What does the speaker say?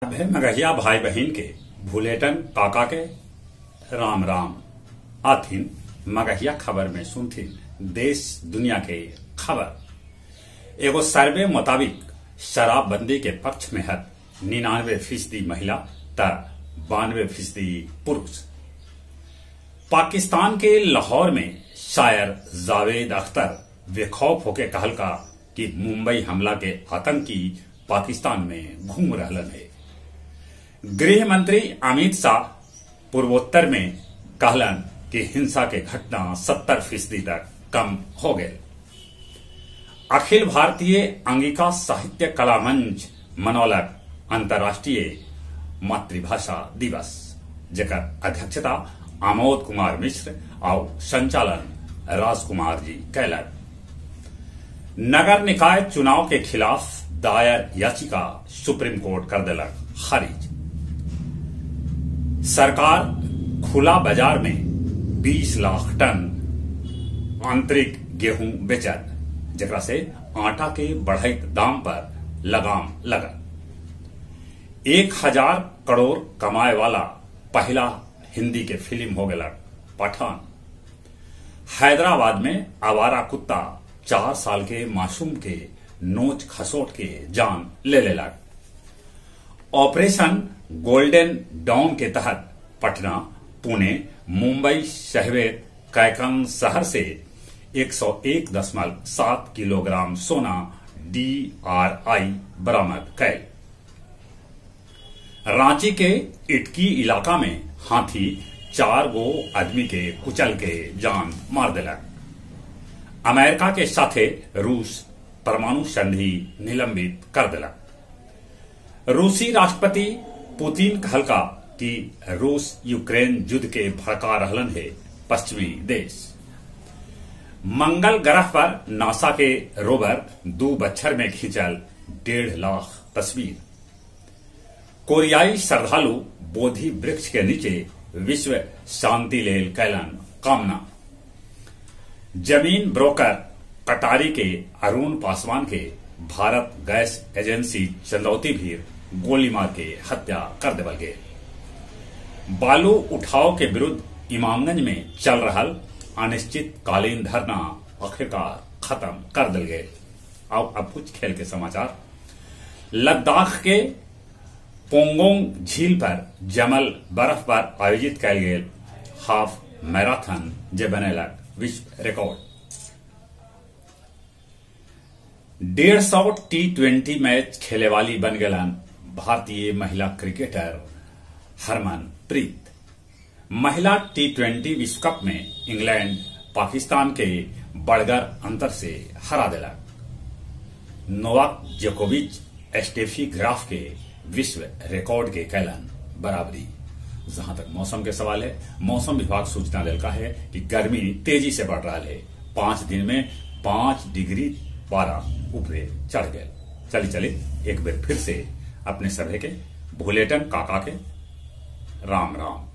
मगहिया भाई बहिन के भुलेटन काका के राम राम। आथिन मगहिया खबर में सुनथिन देश दुनिया के खबर। एगो सर्वे मुताबिक शराबबंदी के पक्ष में है 99% महिला त 92% पुरुष। पाकिस्तान के लाहौर में शायर जावेद अख्तर बेखौफ होके कहलका कि मुंबई हमला के आतंकी पाकिस्तान में घूम रहलन है। गृह मंत्री अमित शाह पूर्वोत्तर में कहलन कि हिंसा के घटना 70% तक कम हो गए। अखिल भारतीय अंगिका साहित्य कला मंच मनौलक अंतर्राष्ट्रीय मातृभाषा दिवस, जेकर अध्यक्षता आमोद कुमार मिश्र और संचालन राजकुमार जी कैलक। नगर निकाय चुनाव के खिलाफ दायर याचिका सुप्रीम कोर्ट कर देलक खारिज। सरकार खुला बाजार में 20 लाख टन आंतरिक गेहूं बेचत, जेकरा से आटा के बढ़त दाम पर लगाम लगत। 1000 करोड़ कमाए वाला पहला हिंदी के फिल्म हो गया पठान। हैदराबाद में आवारा कुत्ता 4 साल के मासूम के नोच खसोट के जान ले लेलक। ऑपरेशन गोल्डन डॉन के तहत पटना, पुणे, मुंबई सहित कैकन शहर से 101.7 किलोग्राम सोना डीआरआई बरामद कैल। रांची के इटकी इलाका में हाथी 4 गो आदमी के कुचल के जान मार देलक। अमेरिका के साथे रूस परमाणु संधि निलंबित कर देलक। रूसी राष्ट्रपति पुतिन कहलका कि रूस यूक्रेन युद्ध के भड़का रहलन है पश्चिमी देश। मंगल ग्रह पर नासा के रोवर 2 बच्छर में खींचल 1.5 लाख तस्वीर। कोरियाई श्रद्धालु बोधि वृक्ष के नीचे विश्व शांति लेल कैलन कामना। जमीन ब्रोकर कटारी के अरुण पासवान के भारत गैस एजेंसी चंदौती भीर गोली मार के हत्या कर देवल गए। बालू उठाव के विरुद्ध इमामगंज में चल रहा अनिश्चितकालीन धरना आखिरकार खत्म कर दिल गए। अब कुछ खेल के समाचार। लद्दाख के पोंगोंग झील पर जमल बर्फ पर आयोजित कैल गेल हाफ मैराथन जे बनेलक विश्व रिकॉर्ड। 150 T20 match खेले वाली बन गलन भारतीय महिला क्रिकेटर हरमनप्रीत। महिला T20 विश्व कप में इंग्लैंड पाकिस्तान के बड़गर अंतर से हरा दिलक। नोवाक जोकोविच स्टेफी ग्राफ के विश्व रिकॉर्ड के कैलन बराबरी। जहां तक मौसम के सवाल है, मौसम विभाग सूचना दिलका है कि गर्मी तेजी से बढ़ रहा है। 5 दिन में 5 डिग्री पारा ऊपरे चढ़ गए। चली चली एक बार फिर से अपने सभे के भुलेटन काका के राम राम।